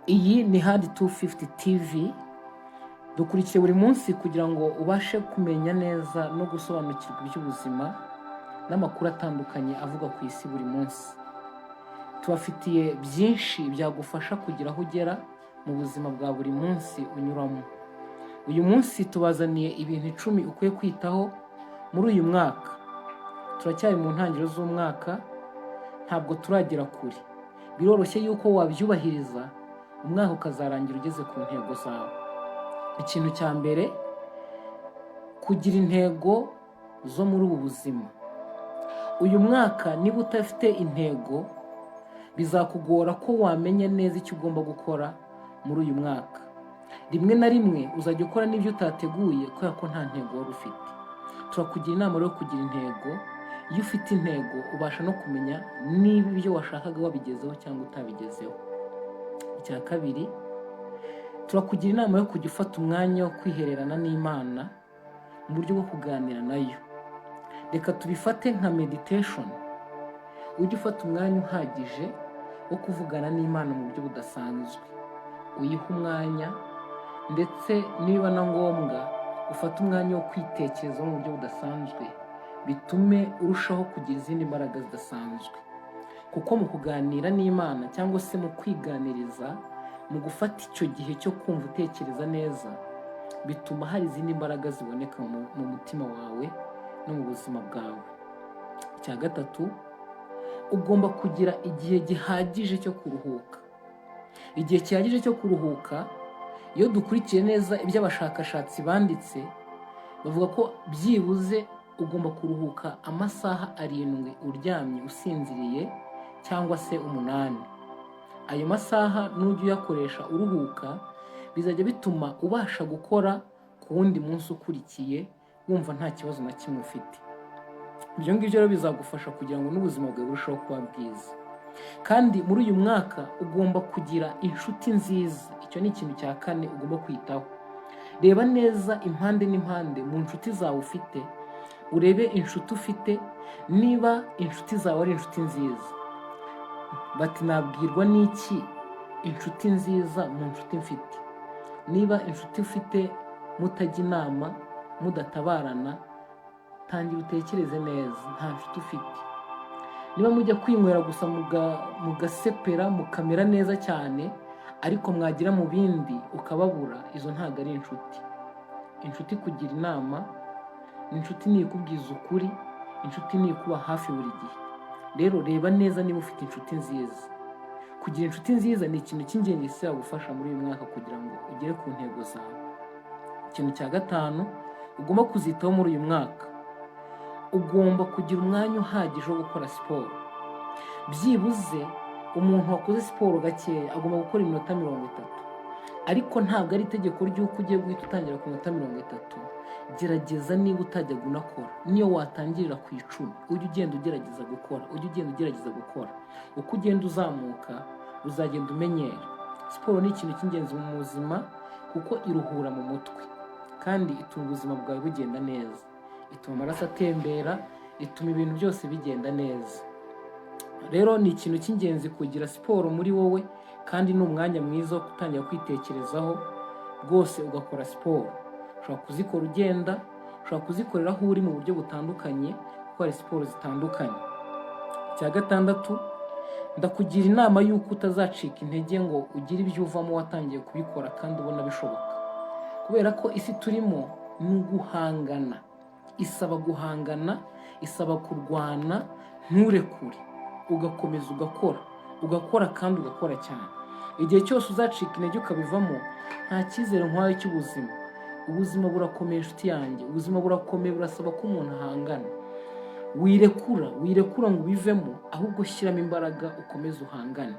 Iyi ni Hadi 250 TV. Dukurikiye buri munsi kugira ngo ubashe kumenya neza no gusobanukirwa iby'ubuzima n'amakuru atandukanye avugwa ku isi buri munsi. Tubafitiye byinshi byagufasha kugira aho ugera mu buzima bwa buri munsi unyuramo. Uyu munsi tubazaniye ibintu 10 ukwiye kwitaho muri uyu mwaka. Turacyari mu ntangiriro z'umwaka, ntabwo turagera kure. Biroroshye yuko wabyubahiriza, umwaka ukazarangira ugeze ku ntego zawe. Ikintu cya mbere, kugira intego zo muri ubu buzima. Uyu mwaka niba udafite intego, bizakugora ko wamenya neza icyo ugomba gukora muri uyu mwaka. Rimwe na rimwe uzajya ukora n'ibyo utateguye kubera ko nta ntego wari ufite. Turakugira inama rero yo kugira intego. Iyo ufite intego, ubasha no kumenya niba ibyo washakaga wabigezeho cyangwa utabigezeho. Icya kabiri, turakugira inama yo kujya ufata umwanya wo kwihererana n'Imana mu buryo bwo kuganira nayo. Reka tubifate nka meditation. Ujye ufata umwanya uhagije wo kuvugana n'Imana mu buryo budasanzwe, uyihe umwanya, ndetse niba na ngombwa ufate umwanya wo kwitekerezaho mu buryo budasanzwe, bitume urushaho kugira izindi mbaraga zidasanzwe. Kuko mu kuganira n'Imana cyangwa se mu kwiganiriza, mu gufata icyo gihe cyo kumva utekereza neza, bituma hari izindi mbaraga ziboneka mu mutima wawe no mu buzima bwawe. Icya gatatu, ugomba kugira igihe gihagije cyo kuruhuka. Igihe gihagije cyo kuruhuka, iyo dukurikiye neza ibyo abashakashatsi banditse, bavuga ko byibuze ugomba kuruhuka amasaha 7 uryamye usinziriye, cyangwa se 8. Ayo masaha nujya uyakoresha uruhuka, bizajya bituma ubasha gukora ku wundi munsi ukurikiye wumva nta kibazo na kimwe ufite. Ibyo ngibyo rero bizagufasha kugira ngo n'ubuzima bwawe burusheho kuba bwiza. Kandi muri uyu mwaka ugomba kugira inshuti nziza. Icyo ni ikintu cya kane ugomba kwitaho. Reba neza impande n'impande mu nshuti zawe ufite, urebe inshuti ufite niba inshuti zawe ari inshuti nziza. Bati: "Nabwirwa n'iki inshuti nziza mu nshuti mfite?" Niba inshuti ufite mutajya inama, mudatabarana, tangira utekereze neza, nta nshuti ufite. Niba mujya kwinywera gusa, mugasepera, mukamera neza cyane, ariko mwagira mu bindi ukababura, izo ntabwo ari inshuti. Inshuti kugira inama, inshuti ni ikubwiza ukuri, inshuti ni ikuba hafi buri gihe. Rero reba neza niba ufite inshuti nziza. Kugira inshuti nziza ni ikintu cy'ingenzi kizagufasha muri uyu mwaka kugira ngo ugere ku ntego zawe. Ikintu cya gatanu ugomba kuzitaho muri uyu mwaka, ugomba kugira umwanya uhagije wo gukora siporo. Byibuze umuntu wakoze siporo gakeya agomba gukora iminota 30, ariko ntabwo ari itegeko ry'uko ugiye guhita utangira ku minota 30. Gerageza niba utajyaga unakora, niyo watangirira ku 10, ujye ugenda ugerageza gukora, ujye ugenda ugerageza gukora. Uko ugenda uzamuka, uzagenda umenyera. Siporo ni ikintu cy'ingenzi mu buzima kuko iruhura mu mutwe kandi ituma ubuzima bwawe bugenda neza, ituma amaraso atembera, ituma ibintu byose bigenda neza. Rero ni ikintu cy'ingenzi kugira siporo muri wowe, kandi ni umwanya mwiza wo gutangira kwitekerezaho rwose ugakora siporo. Ushobora kuzikora ugenda, ushobora kuzikorera aho uri mu buryo butandukanye, kuko hari siporo zitandukanye. Icya gatandatu, ndakugira inama y'uko utazacika intege ngo ugire ibyo uvamo watangiye kubikora kandi ubona bishoboka, kubera ko isi turimo ni uguhangana, isaba guhangana, isaba kurwana, nturekure, ugakomeza ugakora, ugakora kandi ugakora cyane. Igihe cyose uzacika intege ukabivamo, nta cyizere nkwayo cy'ubuzima. Ubuzima burakomeye, inshuti yanjye, ubuzima burakomeye, burasaba ko umuntu ahangana. Wirekura, wirekura ngo ubivemo, ahubwo shyiramo imbaraga ukomeze uhangane.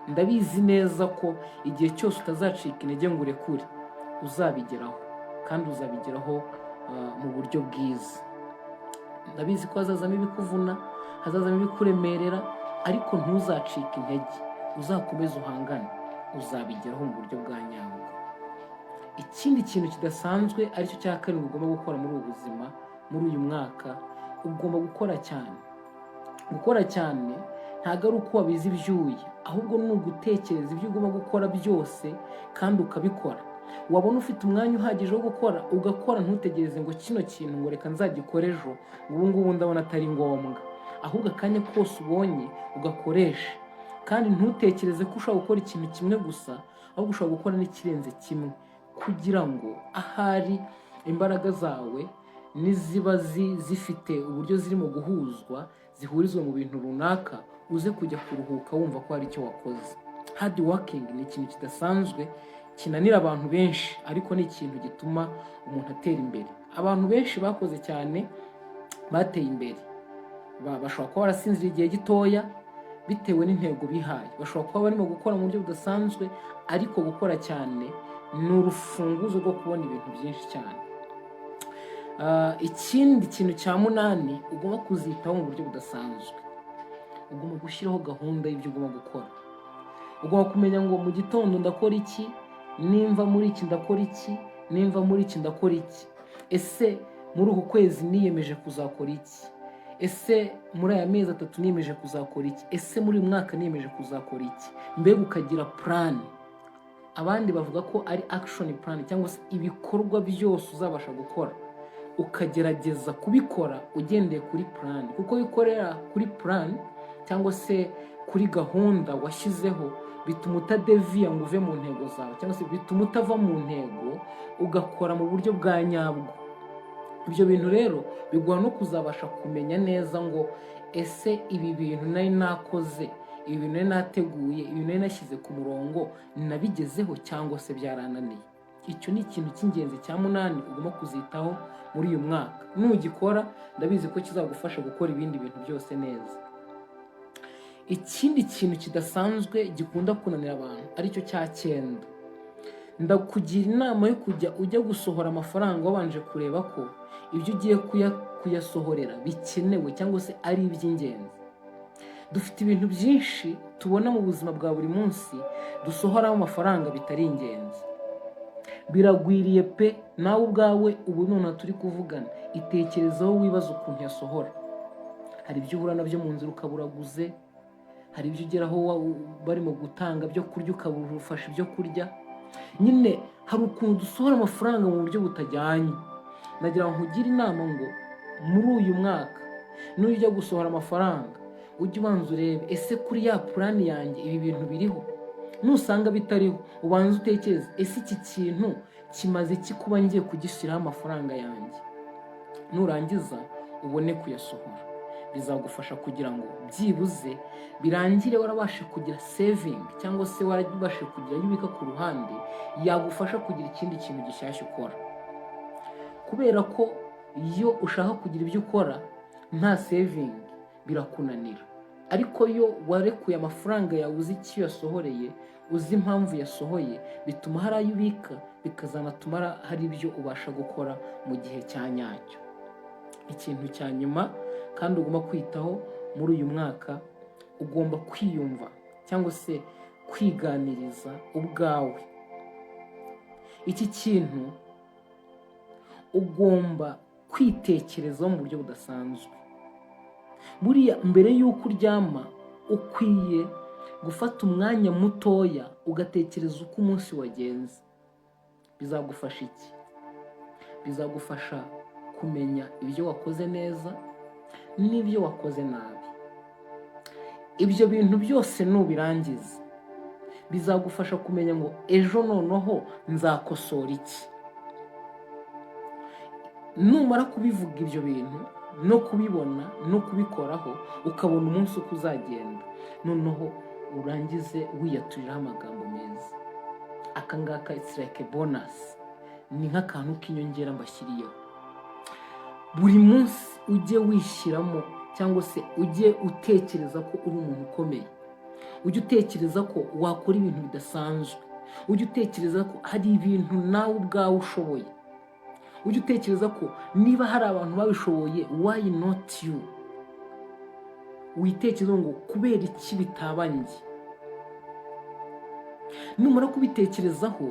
Ndabizi neza ko igihe cyose utazacika intege ngo urekure, uzabigeraho, kandi uzabigeraho mu buryo bwiza. Ndabizi ko hazazamo ibikuvuna, hazazamo ibikuremerera, ariko ntuzacike intege, uzakomeze uhangane, uzabigeraho mu buryo bwa nyabwo. Ikindi kintu kidasanzwe, aricyo cya karindwi ugomba gukora muri ubu buzima, muri uyu mwaka, ugomba gukora cyane. Gukora cyane Ntabwo ari uko wabize ibyuya, ahubwo ni ugutekereza ibyo ugomba gukora byose kandi ukabikora. Wabona ufite umwanya uhagije wo gukora, ugakora. Ntutegereze ngo kino kintu ngo reka nzagikore ejo, ubu ngubu ndabona atari ngombwa. Ahubwo akanya kose ubonye ugakoreshe, kandi ntutekereze ko ushobora gukora ikintu kimwe gusa, ahubwo ushobora gukora n'ikirenze kimwe, kugira ngo ahari imbaraga zawe niziba zifite uburyo zirimo guhuzwa, zihurizwa mu bintu runaka, uze kujya kuruhuka wumva ko hari icyo wakoze. Hard working ni ikintu kidasanzwe kinanira abantu benshi, ariko ni ikintu gituma umuntu atera imbere. Abantu benshi bakoze cyane bateye imbere. Bashobora kuba barasinziriye igihe gitoya bitewe n'intego bihaye, bashobora kuba barimo gukora mu buryo budasanzwe, ariko gukora cyane ni urufunguzo rwo kubona ibintu byinshi cyane. Ikindi kintu cya munani ugomba kuzitaho mu buryo budasanzwe, ugomba gushyiraho gahunda y'ibyo ugomba gukora. Ugomba kumenya ngo mu gitondo ndakora iki, nimva muri iki ndakora iki, nimva muri iki ndakora iki. Ese muri uku kwezi niyemeje kuzakora iki? Ese muri aya mezi 3 niyemeje kuzakora iki? Ese muri uyu mwaka niyemeje kuzakora iki? Mbega ukagira plan. Abandi bavuga ko ari action plan, cyangwa se ibikorwa byose uzabasha gukora ukagerageza kubikora ugendeye kuri plan, kuko iyo ukorera kuri plan cyangwa se kuri gahunda washyizeho, bituma utadeviya ngo uve mu ntego zawe, cyangwa se bituma utava mu ntego, ugakora mu buryo bwa nyabwo. Ibyo bintu rero biguha no kuzabasha kumenya neza ngo ese ibi bintu nari nakoze, ibi bintu nari nateguye, ibi nari nashyize ku murongo, nabigezeho cyangwa se byarananiye? Icyo ni ikintu cy'ingenzi cya munani ugomba kuzitaho muri uyu mwaka. Nugikora, ndabizi ko kizagufasha gukora ibindi bintu byose neza. Ikindi kintu kidasanzwe gikunda kunanira abantu, aricyo cya cyenda, ndakugira inama yo kujya ujya gusohora amafaranga wabanje kureba ko ibyo ugiye kuyasohorera bikenewe cyangwa se ari iby'ingenzi. Dufite ibintu byinshi tubona mu buzima bwa buri munsi dusohoramo amafaranga bitari ingenzi. Biragwiriye pe. Nawe ubwawe ubu nonaha turi kuvugana, itekerezeho, wibaza ukuntu yasohora. Hari ibyo uhura nabyo mu nzira ukaburaguze, hari ibyo ugeraho barimo gutanga byo kurya ukabura ufashe ibyo kurya. Nyine hari ukuntu dusohora amafaranga mu buryo butajyanye. Nagira ngo nkugire inama ngo muri uyu mwaka nujya gusohora amafaranga, ujye ubanza urebe: ese kuri ya plan yanjye ibi bintu biriho? Nusanga bitariho, ubanze utekereze: ese iki kintu kimaze iki kuba ngiye kugishyiraho amafaranga yanjye? Nurangiza ubone kuyasohora. Bizagufasha kugira ngo byibuze birangire warabashe kugira saving, cyangwa se warabashe kugira ayo ubika ku ruhande yagufasha kugira ikindi kintu gishyashya ukora, kubera ko iyo ushaka kugira ibyo ukora nta saving birakunanira. Ariko iyo warekuye amafaranga yawe, uzi icyo yasohoreye, uzi impamvu yasohoye, bituma hari ayo ubika, bikazanatuma hari ibyo ubasha gukora mu gihe cya nyacyo. Ikintu cya nyuma kandi ugomba kwitaho muri uyu mwaka, ugomba kwiyumva cyangwa se kwiganiriza ubwawe. Iki kintu ugomba kwitekerezaho mu buryo budasanzwe. Buriya mbere y'uko uryama, ukwiye gufata umwanya mutoya ugatekereza uko umunsi wagenze. Bizagufasha iki? Bizagufasha kumenya ibyo wakoze neza n'ibyo wakoze nabi. Ibyo bintu byose nubirangiza, bizagufasha kumenya ngo ejo noneho nzakosora iki. Numara kubivuga ibyo bintu no kubibona no kubikoraho, ukabona umunsi uko uzagenda, noneho urangize wiyaturiraho amagambo meza. Aka ngaka it's like a bonus, ni nk'akantu k'inyongera mbashyiriyeho. Buri munsi ujye wishyiramo cyangwa se ujye utekereza ko uri umuntu ukomeye, ujye utekereza ko wakora ibintu bidasanzwe, ujye utekereza ko hari ibintu nawe ubwawe ushoboye, ujye utekereza ko niba hari abantu babishoboye, why not you? Witekereza ngo kubera iki bitaba njye? Numara kubitekerezaho,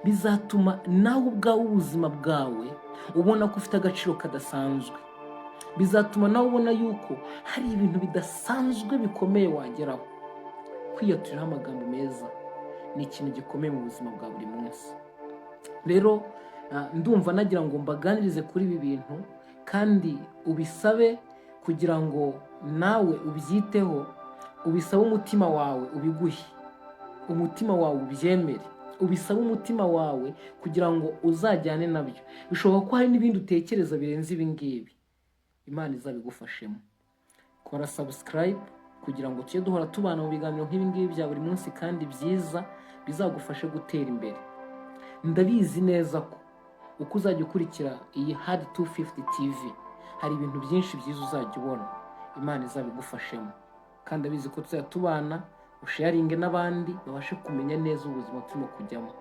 bizatuma nawe ubwawe ubuzima bwawe ubona ko ufite agaciro kadasanzwe. Bizatuma nawe ubona yuko hari ibintu bidasanzwe bikomeye wageraho. Kwiyaturiraho amagambo meza ni ikintu gikomeye mu buzima bwa buri munsi. Rero ndumva nagira ngo mbaganirize kuri ibi bintu, kandi ubisabe kugira ngo nawe ubyiteho. Ubisabe umutima wawe ubiguhe, umutima wawe ubyemere. Ubisabe umutima wawe kugira ngo uzajyane nabyo. Bishoboka ko hari n'ibindi utekereza birenze ibi ngibi. Imana izabigufashemo. Kora subscribe kugira ngo tujye duhora tubana mu biganiro nk'ibi ngibi bya buri munsi kandi byiza, bizagufashe gutera imbere. Ndabizi neza ko uko uzajya ukurikira iyi Hadi 250 TV, hari ibintu byinshi byiza uzajya ubona. Imana izabigufashemo, kandi abizi ko tuzajya tubana. Usharinge n'abandi babashe kumenya neza ubuzima turimo kujyamo.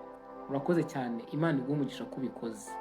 Urakoze cyane. Imana iguhe umugisha ko ubikoze.